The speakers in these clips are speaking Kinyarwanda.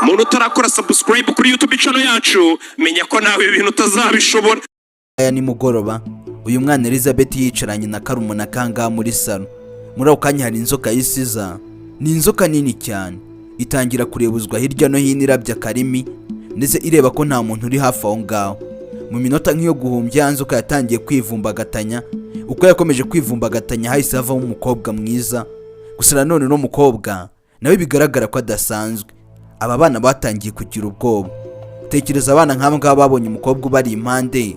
Muntu utarakora subscribe kuri YouTube channel yacu, menya ko nawe ibi bintu utazabishobora. Aya nimugoroba, uyu mwana Elizabeth yicaranye na karumuna kangaha muri salo. Muri ako kanya hari inzoka y'isiza, ni inzoka nini cyane, itangira kurebuzwa hirya no hino, irabya akarimi ndetse ireba ko nta muntu uri hafi aho ngaho. Mu minota nk'iyo guhumbya, ya nzoka yatangiye kwivumbagatanya. Uko yakomeje kwivumbagatanya, hahise havamo umukobwa mwiza. Gusa nanone uno mukobwa nawe bigaragara ko adasanzwe. Aba bana batangiye kugira ubwoba. Tekereza abana nk'aba ngaba babonye umukobwa ubari impande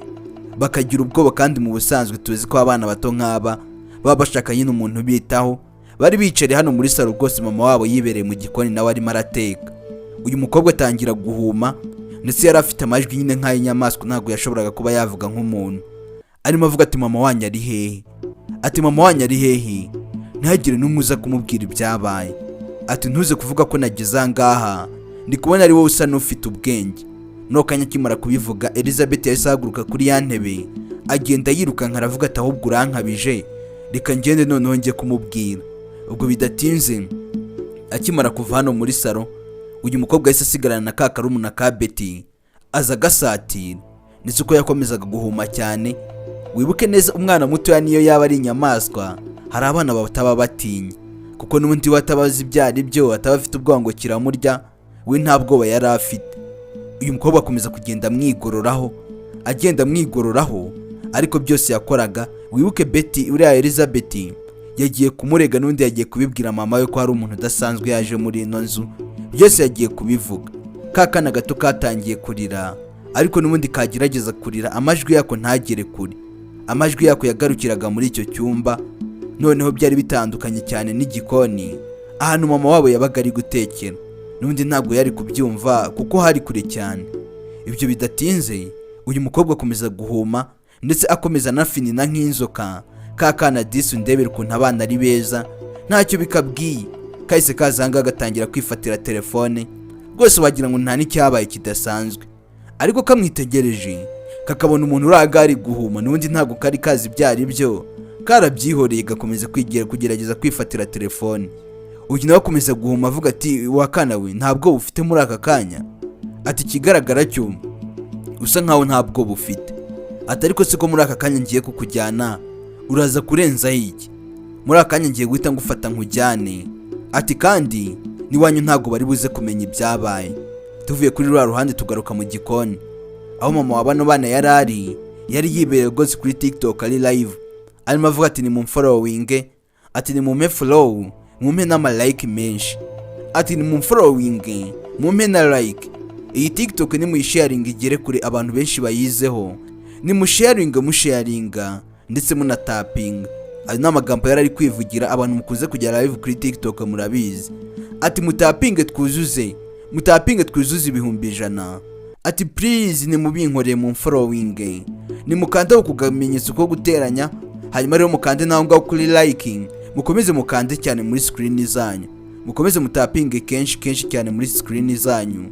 bakagira ubwoba, kandi mu busanzwe tuzi ko abana bato nk'aba baba bashaka nyine umuntu ubitaho. Bari bicariye hano muri salo rwose, mama wabo yibereye mu gikoni nawe arimo arateka. Uyu mukobwa atangira guhuma, ndetse yari afite amajwi nyine nk'ay'inyamaswa, ntabwo yashoboraga kuba yavuga nk'umuntu. Arimo avuga ati: "Mama wanyu ari hehe?" Ati: "Mama wanyu ari hehe?" Ntihagire n'umwe uza kumubwira ibyabaye. Ati: "Ntuze kuvuga ko nageze aha ngaha, ndi kubona ari wowe usa n'ufite ubwenge." Nuko kanya akimara kubivuga, Elizabeth yahise ahaguruka kuri ya ntebe, agenda yirukanka, aravuga ati: "Ahubwo urankabije, reka ngende noneho njye kumubwira." Ubwo bidatinze, akimara kuva hano muri salo, uyu mukobwa yahise asigarana na ka karumuna ka Betty, aza agasatira, ndetse uko yakomezaga guhuma cyane, wibuke neza, umwana mutoya niyo yaba ari inyamaswa, hari abana bataba batinya, kuko n'ubundi we atabazi ibyo ari byo, ataba afite ubwoba ngo kiramurya. We nta bwoba yari afite. Uyu mukobwa akomeza kugenda amwigororaho, agenda amwigororaho, ariko byose yakoraga, wibuke Betty, uriya Elizabeth yagiye kumurega, n'undi yagiye kubibwira mama we ko hari umuntu udasanzwe yaje muri ino nzu. Byose yagiye kubivuga. Ka kana gato katangiye kurira, ariko n'ubundi kagerageza kurira, amajwi yako ntagere kure. Amajwi yako yagarukiraga muri icyo cyumba. Noneho byari bitandukanye cyane n'igikoni, ahantu mama wabo yabaga ari gutekera. N'ubundi ntabwo yari kubyumva kuko hari kure cyane. Ibyo bidatinze, uyu mukobwa akomeza guhuma, ndetse akomeza anafinina nk'inzoka. Ka kana disi, undebera ukuntu abana ari beza, ntacyo bikabwiye. Kahise kaza ahangaha gatangira kwifatira telefone, rwose wagira ngo nta n'icyabaye kidasanzwe. Ariko kamwitegereje, kakabona umuntu uri ahangaha ari guhuma, n'ubundi ntabwo kari kazi ibyo ari byo, karabyihoreye, gakomeza kwigira kugerageza kwifatira telefone. Uyu nawe akomeza guhuma, avuga ati: "Wakana we, nta bwoba ufite muri aka kanya?" Ati: "Ikigaragara cyo usa nkaho nta bwoba ufite." Ati: "Ariko siko muri aka kanya ngiye kukujyana, uraza kurenzaho iki? Muri aka kanya ngiye guhita ngufata nkujyane." Ati: "Kandi n'iwanyu ntabwo bari buze kumenya ibyabaye." Tuvuye kuri ruriya ruhande, tugaruka mu gikoni aho mama wa bano bana yari ari. Yari yibereye rwose kuri TikTok, ari live, arimo avuga ati: "Nimumfollowinge." Ati: "Nimumpe follow, mumpe n'amalike menshi." Ati: "Nimumfollowinge, mumpe na like. Iyi TikTok nimuyisharinga igere kure, abantu benshi bayizeho. Nimusharinga, musharinga ndetse munatapinga." Ayo ni amagambo yari ari kwivugira. Abantu mukunze kujya live kuri TikTok murabizi. Ati: "Mutapinge twuzuze, mutapinge twuzuze 100,000." Ati: "Please, nimubinkoreye, mu following, nimukande ku kamenyetso ko guteranya, hanyuma rero mukande naho ngaho kuri liking, mukomeze mukande cyane muri screen zanyu, mukomeze mutapinge kenshi kenshi cyane muri screen zanyu."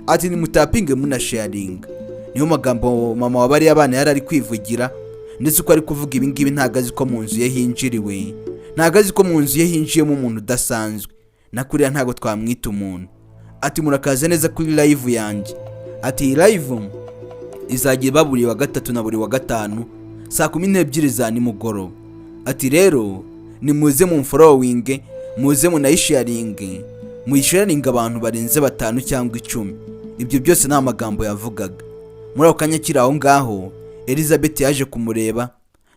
Ati: "Nimutapinge munasharinga." Niyo magambo mama wa bariya bana yari ari kwivugira. Ndetse uko ari kuvuga ibi ngibi, ntabwo azi ko mu nzu ye hinjiriwe, ntabwo azi ko mu nzu ye hinjiyemo umuntu udasanzwe, na kuriya ntabwo twamwita umuntu. Ati: "Murakaza neza kuri live yanjye." Ati: "Iyi live izajya iba buri wa gatatu na buri wa gatanu saa 12 za nimugoroba." Ati: "Rero nimuze mumfollowinge, muze munayisharinge, muyisharinge abantu barenze batanu cyangwa 10." Ibyo byose ni amagambo yavugaga. Muri ako kanya akiri aho ngaho, Elizabeth yaje kumureba,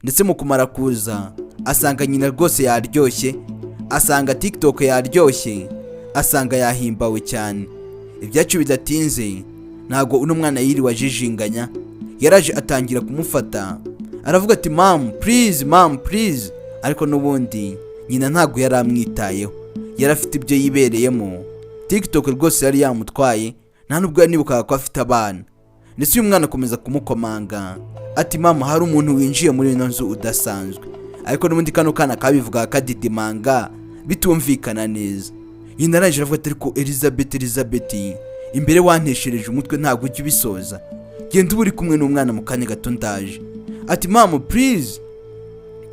ndetse mu kumara kuza asanga nyina rwose yaryoshye, asanga TikTok yaryoshye, asanga yahimbawe cyane. Ibyacu bidatinze, ntabwo uno mwana yiriwe ajijinganya, yaraje atangira kumufata, aravuga ati: "Mum, please, mum, please." Ariko n'ubundi nyina ntabwo yari amwitayeho, yari afite ibyo yibereyemo. TikTok rwose yari yamutwaye, nta nubwo yanibukaga ko afite abana. Ndetse uyu mwana akomeza kumukomanga ati: "Mama, hari umuntu winjiye muri ino nzu udasanzwe." Ariko n'ubundi kano kana kabivuga kadidimanga, bitumvikana neza. Nyina arangije aravuga ati: "Ariko Elizabeth, Elizabeth, imbere wanteshereje umutwe, ntabwo ujya ubisoza. Genda uba uri kumwe n'umwana, mu kanya gato ndaje." Ati: "Mama, please."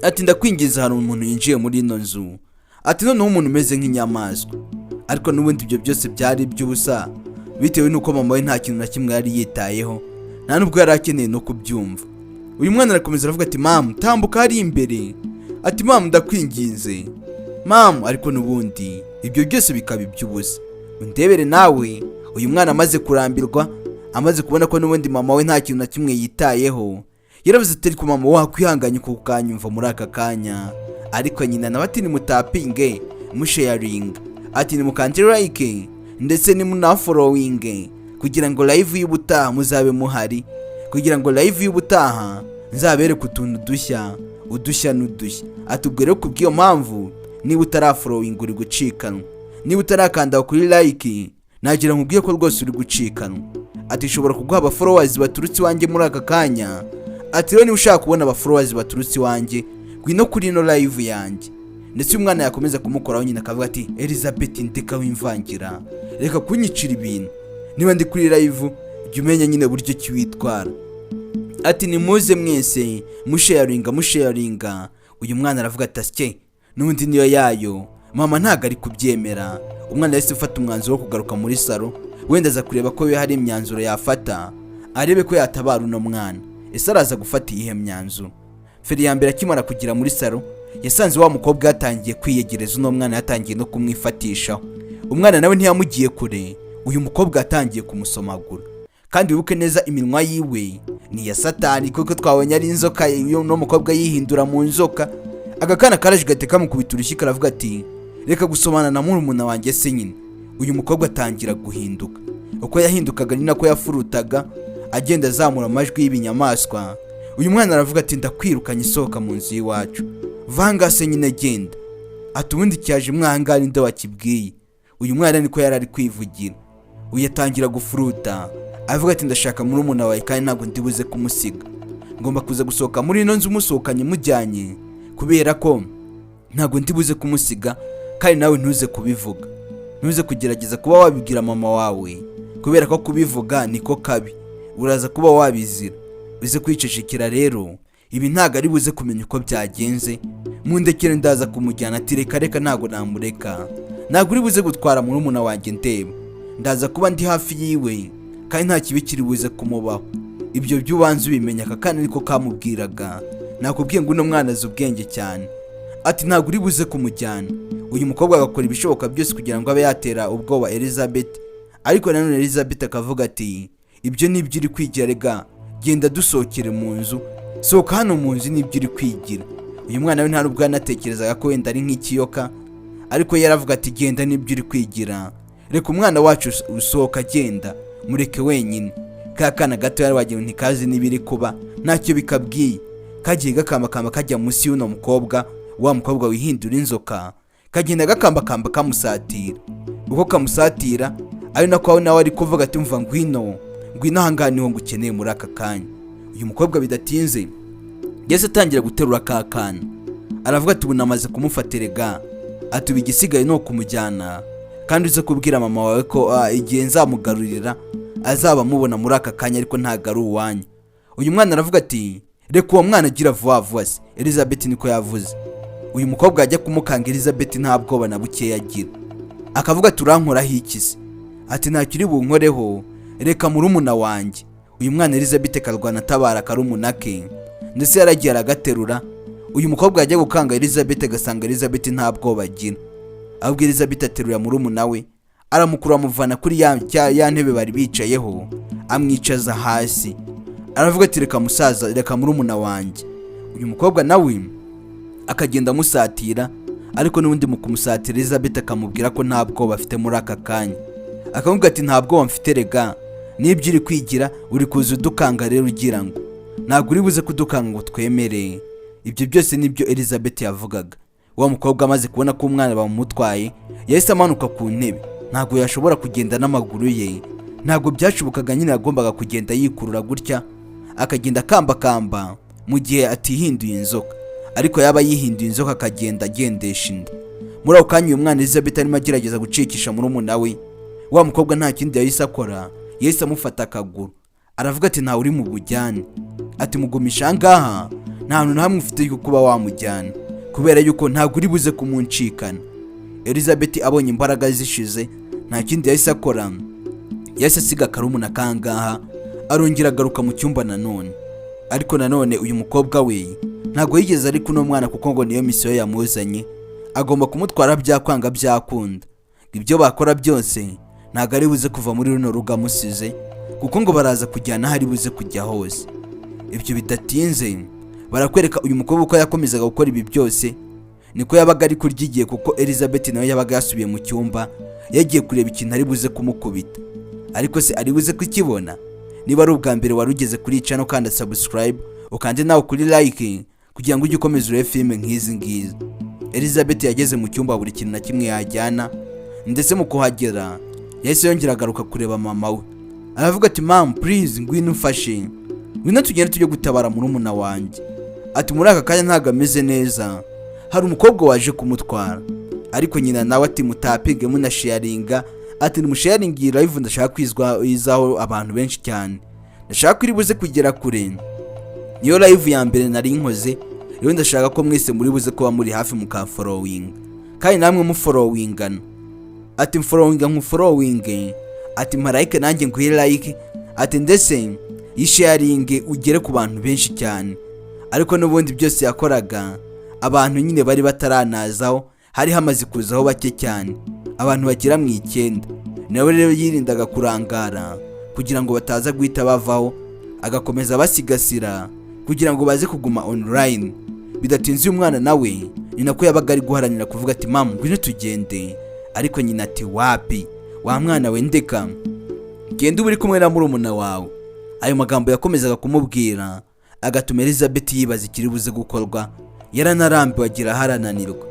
Ati: "Ndakwingiza, hari umuntu yinjiye muri ino nzu." Ati: "Noneho umuntu umeze nk'inyamaswa." Ariko n'ubundi ibyo byose byari iby'ubusa. Bitewe n'uko mama we nta kintu na kimwe yari yitayeho, nta nubwo yari akeneye no kubyumva. Uyu mwana arakomeza aravuga ati: "Mamu, tambuka hari imbere." Ati: "Mamu, ndakwinginze mamu." Ariko n'ubundi ibyo byose bikaba iby'ubusa. Undebere nawe, uyu mwana amaze kurambirwa, amaze kubona ko n'ubundi mama we nta kintu na kimwe yitayeho, yaravuze ati: "Ariko mama, wakwihanganye ukanyumva muri aka kanya?" Ariko nyina nawe ati: "Nimutapinge, musharinga," ati: "Nimukande like ndetse nimunafollowinge kugira ngo live y'ubutaha muzabe muhari, kugira ngo live y'ubutaha nzabereke utuntu dushya, udushya n'udushya." Ati: "Ubwo rero kubw'iyo mpamvu, niba utarafollowinga uri gucikanwa, niba utarakanda kuri like nagira nkubwiye ko rwose uri gucikanwa." Ati: "Nshobora kuguha abafollowers baturutse iwanjye muri aka kanya." Ati: "Rero niba ushaka kubona abafollowers baturutse iwanjye, ngwino kuri ino live yanjye." Ndetse uyu mwana yakomeza kumukoraho, nyina akavuga ati: "Elizabeth, ndeka wimvangira, reka kunyicira ibintu. Niba ndi kuri live, jya umenya nyine buryo ki witwara." Ati: "Nimuze mwese, musharinga, musharinga." Uyu mwana aravuga ati: "Asye, n'ubundi niyo yayo, mama ntabwo ari kubyemera." Umwana yahise ufata umwanzuro wo kugaruka muri salo, wenda aza kureba ko we hari imyanzuro yafata, arebe ko yatabara uno mwana. Ese araza gufata iyihe myanzuro? Feri ya mbere, akimara kugera muri salo, yasanze wa mukobwa yatangiye kwiyegereza uno mwana, yatangiye no kumwifatishaho. Umwana nawe ntiyamugiye kure, uyu mukobwa yatangiye kumusomagura. Kandi wibuke neza, iminwa yiwe ni iya Satani, kuko twabonye ari inzoka, uno mukobwa yihindura mu nzoka. Aka kana karaje gahita kamukubita urushyi, karavuga ati: "Reka gusomana na murumuna wanjye se nyine." Uyu mukobwa atangira guhinduka. Uko yahindukaga ni nako yafurutaga, agenda azamura amajwi y'ibinyamaswa. Uyu mwana aravuga ati: "Ndakwirukanye, isohoka mu nzu y'iwacu, vanga se nyine, genda." Ati: "Ubundi cyaje mwahangara ninde wakibwiye?" Uyu mwana niko yari ari kwivugira. Uyu atangira gufuruta avuga ati: "Ndashaka murumuna wawe kandi ntabwo ndibuze kumusiga. Ngomba kuza gusohoka muri ino nzu umusohokanye, mujyanye, kubera ko ntabwo ndibuze kumusiga. Kandi nawe ntuze kubivuga, ntuze kugerageza kuba wabibwira mama wawe, kubera ko kubivuga niko kabi, uraza kuba wabizira. Uze kwicecekera rero, ibi ntabwo ari buze kumenya uko byagenze. Mundekere, ndaza kumujyana." Ati: "Reka, reka, ntabwo namureka. Ntabwo uri buze gutwara murumuna wanjye ndeba. Ndaza kuba ndi hafi yiwe kandi nta kibi kiri buze kumubaho, ibyo by'ubanza ubimenya." Aka kana niko kamubwiraga. Nakubwiye ngo uno mwana azi ubwenge cyane. Ati: "Ntabwo uri buze kumujyana." Uyu mukobwa agakora ibishoboka byose kugira ngo abe yatera ubwoba Elizabeth, ariko nanone Elizabeth akavuga ati: "Ibyo ni ibyo uri kwigira. Rega genda, dusohokere mu nzu, sohoka hano mu nzu, nibyo uri kwigira." Uyu mwana we nta nubwo yanatekerezaga ko wenda ari nk'ikiyoka, ariko yaravuga ati: "Genda, nibyo uri kwigira. Reka umwana wacu usohoka, agenda, mureke wenyine." Ka kana gato yari wagira ngo ntikazi n'ibiri kuba, ntacyo bikabwiye, kagiye gakambakamba kajya munsi y'uno mukobwa, wa mukobwa wihindura inzoka, kagenda gakambakamba kamusatira. Uko kamusatira ari nako nawe ari kuvuga ati: "Mva, ngwino, ngwino ahangaha, niho ngukeneye muri aka kanya." Uyu mukobwa bidatinze yahise atangira guterura ka kana, aravuga ati: "Ubu namaze kumufata erega." Ati: "Ubu igisigaye ni ukumujyana, kandi uze kubwira mama wawe ko igihe nzamugarurira azaba amubona muri aka kanya, ariko ntabwo ari uwanyu." Uyu mwana aravuga ati: "Reka uwo mwana agira vuba vuba se." Elizabeth niko yavuze. Uyu mukobwa yajya kumukanga, Elizabeth nta bwoba na bukeya agira, akavuga ati: "Urankoraho iki se?" Ati: "Ntacyo uri bunkoreho, reka murumuna wanjye." Uyu mwana Elizabeth akarwana atabara karumuna ke, ndetse yaragiye aragaterura. Uyu mukobwa yajya gukanga Elizabeth, agasanga Elizabeth nta bwoba agira, ahubwo Elizabeth aterura murumuna we, aramukura, amuvana kuri ya ntebe bari bicayeho, amwicaza hasi, aravuga ati: "Reka musaza, reka murumuna wanjye." Uyu mukobwa nawe akagenda amusatira, ariko n'ubundi mu kumusatira Elizabeth akamubwira ko nta bwoba afite muri aka kanya, akamubwira ati: "Nta bwoba mfite rega, n'ibyo uri kwigira, uri kuza udukanga rero ugira ngo ntabwo uri buze kudukanga ngo twemere." Ibyo byose nibyo Elizabeth yavugaga. Wa mukobwa amaze kubona ko umwana bamumutwaye, yahise amanuka ku ntebe. Ntabwo yashobora kugenda n'amaguru ye, ntabwo byashobokaga nyine, yagombaga kugenda yikurura gutya, akagenda akambakamba mu gihe atihinduye inzoka, ariko yaba yihinduye inzoka akagenda agendesha inda. Muri ako kanya uyu mwana Elizabeth arimo agerageza gucikisha murumuna we, wa mukobwa nta kindi yahise akora, yahise amufata akaguru, aravuga ati: "Ntawe uri mu bujyane." Ati: "Mugumisha aha ngaha, nta hantu na hamwe ufite yo kuba wamujyana, kubera yuko ntabwo uri buze kumuncikana." Elizabeth abonye imbaraga zishize, nta kindi yahise akora. Yahise asiga karumuna kangaha, arongera agaruka mu cyumba nanone. Ariko nanone uyu mukobwa we ntabwo yigeze ari kuno mwana, kuko ngo niyo mission yamuzanye, agomba kumutwara byakwanga byakunda. Ibyo bakora byose ntabwo ari buze kuva muri runo rugo amusize, kuko ngo baraza kujyana aho ari buze kujya hose. Ibyo bidatinze barakwereka uyu mukobwa uko yakomezaga gukora ibi byose, niko yabaga ari kurya igihe, kuko Elizabeth nawe yabaga yasubiye mu cyumba yagiye kureba ikintu ari buze kumukubita. Ariko se ari buze kukibona? Niba ari ubwa mbere wari ugeze kuri channel, kanda subscribe, ukande nawe kuri like kugira ngo ujye ukomeza urebe filime nk'izi ngizi. Elizabeth yageze mu cyumba, buri kintu na kimwe yajyana, ndetse mu kuhagera yahise yongera agaruka kureba mama we, aravuga ati: "Mom, please, ngwino umfashe, ngwino tugende tujye gutabara murumuna wanjye." Ati: "Muri aka kanya ntabwo ameze neza, hari umukobwa waje kumutwara." Ariko nyina nawe ati: "Mutapinge, munasharinga." Ati: "Nimusharinge iyi live, ndashaka kwizwa izaho abantu benshi cyane, ndashaka ko iri buze kugera kure. Niyo live ya mbere nari nkoze, rero ndashaka ko mwese muri buze kuba muri hafi mukafollowinga, kandi namwe mufollowingana." Ati: "Mfollowinga nkufollowinge." Ati: "Mpa like nanjye nguhe like." Ati: "Ndetse yisharinge ugere ku bantu benshi cyane." Ariko n'ubundi byose yakoraga, abantu nyine bari bataranazaho, hari hamaze kuzaho bake cyane, abantu bagera mu 9. Nawe rero yirindaga kurangara kugira ngo bataza guhita bavaho, agakomeza basigasira kugira ngo baze kuguma online. Bidatinze uyu mwana nawe ni nako yabaga ari guharanira kuvuga ati: "Mama, ngwino tugende." Ariko nyina ati: "Wapi wa mwana we, ndeka genda uba uri kumwe na murumuna wawe." Ayo magambo yakomezaga kumubwira agatuma Elizabeth yibaza ikiri buze gukorwa. Yaranarambiwe, agira aho arananirwa.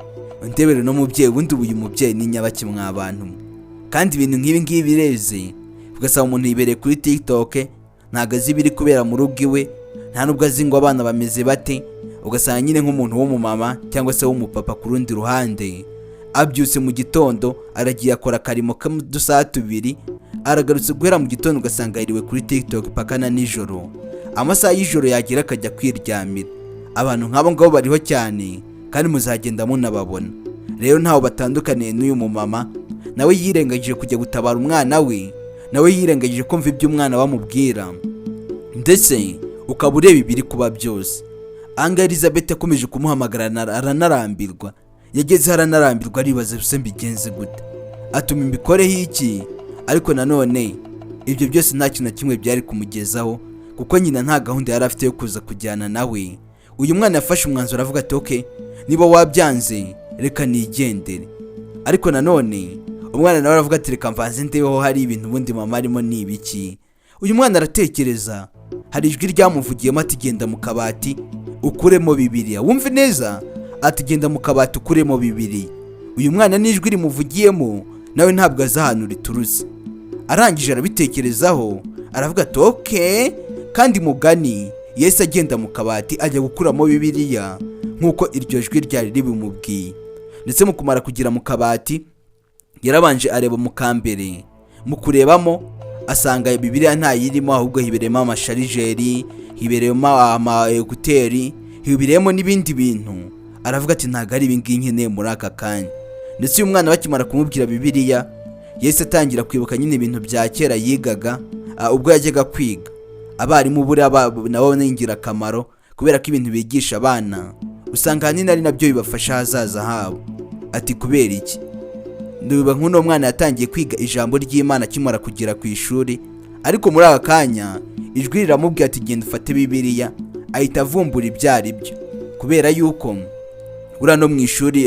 Ndebere no mubyeyi, ubundi uyu mubyeyi ni nyabaki mwa bantu mwe? Kandi ibintu nk'ibi ngibi bireze, ugasanga umuntu yibereye kuri TikTok, ntabwo azi ibiri kubera mu rugo iwe, nta nubwo azi ngo abana bameze bate. Ugasanga nyine nk'umuntu w'umumama cyangwa se w'umupapa ku rundi ruhande, abyutse mu gitondo aragiye akora akarimo k'udusaha 2, aragarutse. Guhera mu gitondo ugasanga yiriwe kuri TikTok paka na nijoro, amasaha y'ijoro yagera akajya kwiryamira. Abantu nk'abo ngabo bariho cyane kandi muzagenda munababona. Rero ntaho batandukaniye n'uyu mumama, nawe yirengagije kujya gutabara umwana we, nawe yirengagije kumva ibyo umwana bamubwira, ndetse ukaba ureba ibiri kuba byose. Ahangaha Elizabeth yakomeje kumuhamagara aranarambirwa, yagezeho aranarambirwa, aribaza: "Se mbigenze gute? Atuma mbikoreho iki?" Ariko nanone ibyo byose nta kintu na kimwe byari kumugezaho, kuko nyina nta gahunda yari afite yo kuza kujyana nawe. Uyu mwana yafashe umwanzuro, aravuga ati: "Okay, niba wabyanze reka nigendere." Ariko nanone umwana nawe aravuga ati: "Reka mvanze ndebeho hari ibintu ubundi mama arimo ni ibiki." Uyu mwana aratekereza, hari ijwi ryamuvugiyemo ati: "Genda mu kabati ukuremo Bibiliya." Wumve neza, ati: "Genda mu kabati ukuremo Bibiliya." Uyu mwana n'ijwi rimuvugiyemo nawe ntabwo azi ahantu riturutse. Arangije arabitekerezaho, aravuga ati: "Okay." Kandi mugani yahise agenda mu kabati ajya gukuramo Bibiliya nk'uko iryo jwi ryari ribimubwiye. Ndetse mu kumara kugera mu kabati, yarabanje areba mu kambere. Mu kurebamo asanga Bibiliya ntayirimo, ahubwo hibereyemo amachargeur, hibereyemo ama écouteurs, hibereyemo n'ibindi bintu. Aravuga ati: "Ntabwo ari ibi ngibi nkeneye muri aka kanya." Ndetse uyu mwana bakimara kumubwira Bibiliya, yahise atangira kwibuka nyine ibintu bya kera yigaga, ubwo yajyaga kwiga. Abarimu buriya nabo ni ingirakamaro, kubera ko ibintu bigisha abana usanga ahanini ari nabyo bibafasha ahazaza habo. Ati: "Kubera iki?" Ndeba nk'uno mwana yatangiye kwiga ijambo ry'Imana akimara kugera ku ishuri, ariko muri aka kanya ijwi riramubwira ati: "Genda ufate Bibiliya." Ahita avumbura ibyo ari byo, kubera yuko buriya no mu ishuri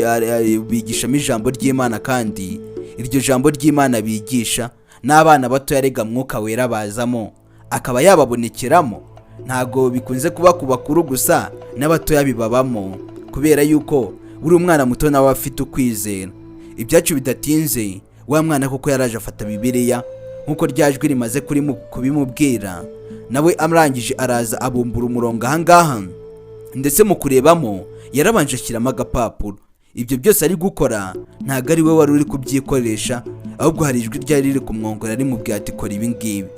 bigishamo ijambo ry'Imana, kandi iryo jambo ry'Imana bigisha n'abana bato, yarega Mwuka Wera bazamo akaba yababonekeramo. Ntabwo bikunze kuba ku bakuru gusa, n'abatoya bibabamo, kubera yuko buri mwana muto nawe afite ukwizera. Ibyacu bidatinze, wa mwana koko yaraje afata Bibiliya nk'uko rya jwi rimaze kubimubwira. Nawe arangije araza abumbura umurongo ahangaha, ndetse mu kurebamo yarabanje ashyiramo agapapuro. Ibyo byose ari gukora ntabwo ari we wari uri kubyikoresha, ahubwo hari ijwi ryari riri kumwongora rimubwira ati: "Kora ibi ngibi."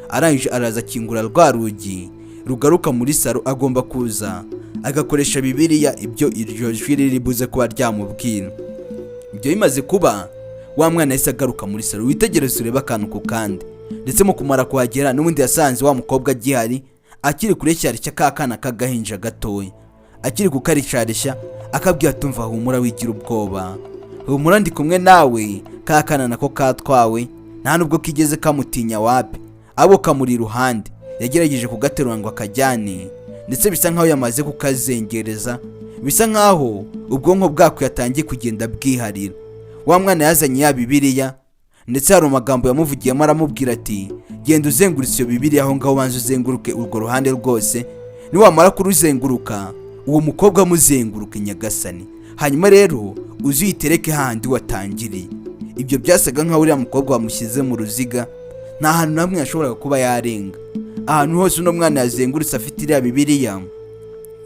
Arangije araza akingura rwa rugi rugaruka muri salo, agomba kuza agakoresha Bibiliya ibyo iryo jwi riri buze kuba ryamubwira. Ibyo bimaze kuba, wa mwana yahise agaruka muri salo. Witegereze urebe akantu ku kandi. Ndetse mu kumara kuhagera, n'ubundi yasanze wa mukobwa agihari, akiri kureshyareshya ka kana k'agahinja gatoya, akiri kukarisharisha, akabwira ati: "Umva, humura, wigira ubwoba, humura, ndi kumwe nawe." Ka kana nako katwawe, nta nubwo kigeze kamutinya, wapi, abo kamuri iruhande. Yagerageje kugaterura ngo akajyane, ndetse bisa nkaho yamaze kukazengereza, bisa nkaho ubwonko bwako yatangiye kugenda bwiharira. Wa mwana yazanye ya Bibiliya, ndetse hari amagambo yamuvugiyemo, aramubwira ati: "Genda uzengurutse iyo Bibiliya aho ngaho, ubanza uzenguruke urwo ruhande rwose. Niwamara kuruzenguruka, uwo mukobwa muzenguruke, nyagasani, hanyuma rero uze uyitereke hahandi watangiriye." Ibyo byasaga nkaho uriya mukobwa wamushyize mu ruziga, nta hantu na hamwe yashoboraga kuba yarenga. Ahantu hose uno mwana yazengurutse afite iriya Bibiliya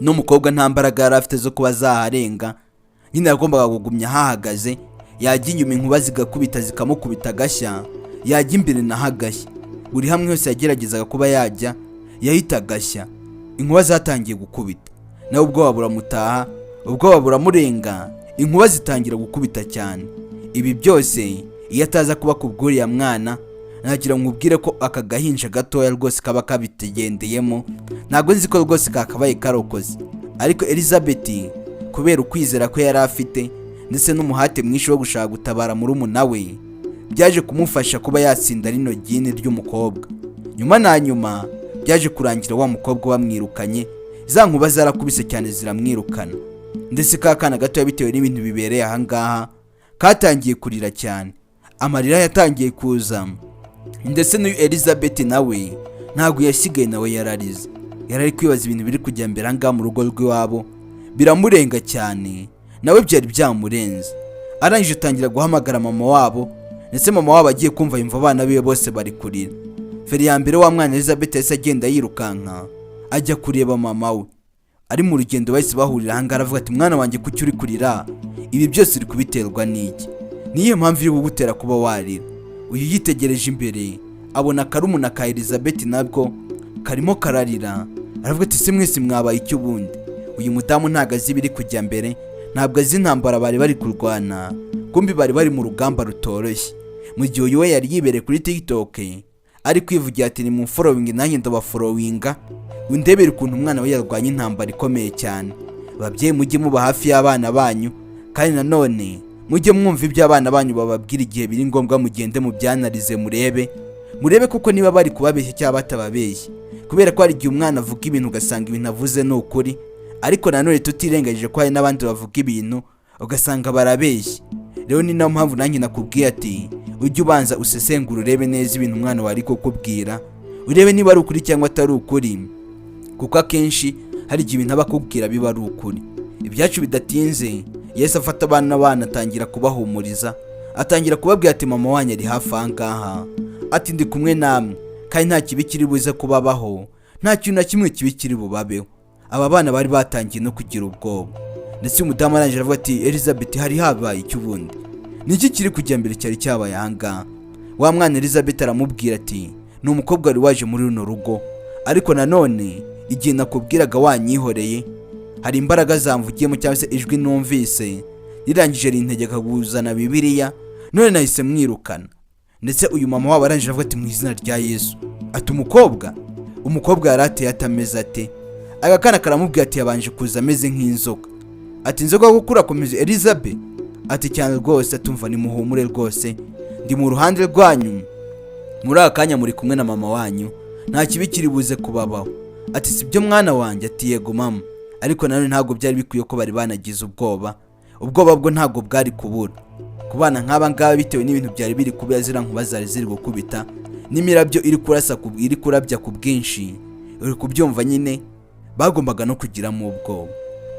n'umukobwa, nta mbaraga yari afite zo kuba zaharenga. Nyine yagombaga kugumya ahahagaze. Yajya inyuma inkuba zigakubita, zikamukubita agashya, yajya imbere naho agashya. Buri hamwe hose yageragezaga kuba yajya yahita agashya. Inkuba zatangiye gukubita, nawe ubwoba buramutaha, ubwoba buramurenga, inkuba zitangira gukubita cyane. Ibi byose iyo ataza kuba ku bw'uriya mwana, nagira ngo nkubwire ko aka gahinja gatoya rwose kaba kabitegendeyemo, ntabwo nzi ko rwose kakabaye karokoze. Ariko Elizabeth, kubera ukwizera ko yari afite ndetse n'umuhate mwinshi wo gushaka gutabara murumuna we, byaje kumufasha kuba yatsinda rino gini ry'umukobwa. Nyuma na nyuma byaje kurangira wa mukobwa bamwirukanye. Za nkuba zarakubise cyane ziramwirukana, ndetse ka kana gatoya, bitewe n'ibintu bibereye ahangaha, katangiye kurira cyane, amarira yatangiye kuza. Ndetse n'uyu Elizabeth nawe ntabwo yasigaye, nawe yararize. Yari ari kwibaza ibintu biri kujya mbere ahangaha mu rugo rw'iwabo, biramurenga cyane, nawe byari byamurenze. Arangije atangira guhamagara mama wabo, ndetse mama wabo agiye kumva yumva abana biwe bose bari kurira. Feri ya mbere, wa mwana Elizabeth yahise agenda yirukanka ajya kureba mama we. Ari mu rugendo bahise bahurira ahangaha, aravuga ati: "Mwana wanjye, kuki uri kurira? Ibi byose uri kubiterwa n'iki? Niyo mpamvu iri kugutera kuba warira?" Uyu yitegereje imbere abona karumuna ka Elizabeth nabwo karimo kararira, aravuga ati: "Se mwese mwabaye icyo ubundi?" Uyu mudamu ntabwo azi ibiri kujya mbere, ntabwo azi intambara bari bari kurwana. Kumbi bari bari mu rugamba rutoroshye, mu gihe uyu we yari yibereye kuri TikTok ari kwivugira ati: "Ni mu following, nanjye ndabafollowinga, undebere ukuntu umwana we yarwanya intambara ikomeye cyane." Ababyeyi, mujye muba hafi y'abana banyu, kandi nanone mujye mwumva ibyo abana banyu bababwira. Igihe biri ngombwa mugende mubyanarize, murebe kuko niba bari kubabeshya cyangwa batababeshya, kubera ko hari igihe umwana avuga ibintu ugasanga ibintu avuze ni ukuri, ariko nanone tutirengagije ko hari n'abandi bavuga ibintu ugasanga barabeshya. Rero ni nayo mpamvu nanjye nakubwiye ati: "Ujye ubanza usesengura, urebe neza ibintu umwana wawe ari kukubwira, urebe niba ari ukuri cyangwa atari ukuri," kuko akenshi hari igihe ibintu aba akubwira biba ari ukuri. Ibyacu bidatinze, Yesu afata abana atangira kubahumuriza, atangira kubabwira ati: "Mama wanyu ari hafi aha ngaha," ati: "Ndi kumwe namwe, kandi nta kibi kiri buze kubabaho, nta kintu na kimwe kibi kiri bubabeho." Aba bana bari batangiye no kugira ubwoba, ndetse umudamu arangije aravuga ati: "Elizabeth, hari habaye iki ubundi? Ni iki kiri kujya mbere cyari cyabaye aha ngaha?" Wa mwana Elizabeth aramubwira ati: "Ni umukobwa wari waje muri runo rugo, ariko nanone igihe nakubwiraga wanyihoreye, hari imbaraga zamvugiyemo cyangwa se ijwi numvise rirangije rintegeka kuzana Bibiliya, none nahise mwirukana." Ndetse uyu mama wabo arangije avuga ati: "Mu izina rya Yesu!" Ati: "Umukobwa, umukobwa yari ateye atameze ate?" Aka kana karamubwira ati: "Yabanje kuza ameze nk'inzoka." Ati: "Inzoka kuko urakomeza, Elizabeth?" Ati: "Cyane rwose." Atumva nimuhumure rwose, ndi mu ruhande rwanyu muri aka kanya, muri kumwe na mama wanyu, nta kibi kiri buze kubabaho. Ati: "Si byo, mwana wanjye?" Ati: "Yego, mama." Ariko nanone ntabwo byari bikwiye ko bari banagize ubwoba. Ubwoba bwo ntabwo bwari kubura ku bana nk'aba ngaba, bitewe n'ibintu byari biri kuba, ziriya nkuba zari ziri gukubita n'imirabyo iri kurasa iri kurabya ku bwinshi, uri kubyumva nyine, bagombaga no kugiramo ubwoba.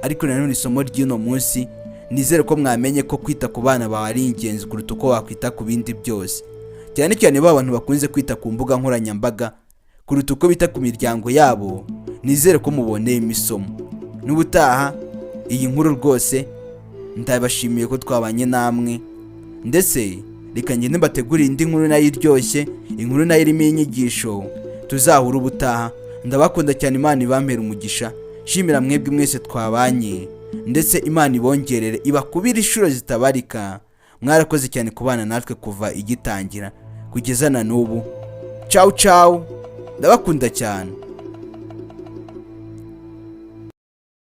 Ariko nanone isomo ry'uno munsi, nizere ko mwamenye ko kwita ku bana bawe ari ingenzi kuruta uko wakwita ku bindi byose, cyane cyane ba bantu bakunze kwita ku mbuga nkoranyambaga kuruta uko bita ku miryango yabo. Nizere ko muboneye isomo. N'ubutaha iyi nkuru rwose, ndabashimiye ko twabanye namwe, ndetse reka ngende mbategurire indi nkuru nayo iryoshye, inkuru nayo irimo inyigisho. Tuzahura ubutaha. Ndabakunda cyane, Imana ibampera umugisha. Shimira mwebwe mwese twabanye, ndetse Imana ibongerere, ibakubire inshuro zitabarika. Mwarakoze cyane kubana natwe kuva igitangira kugeza na n'ubu. Ciao ciao, ndabakunda cyane.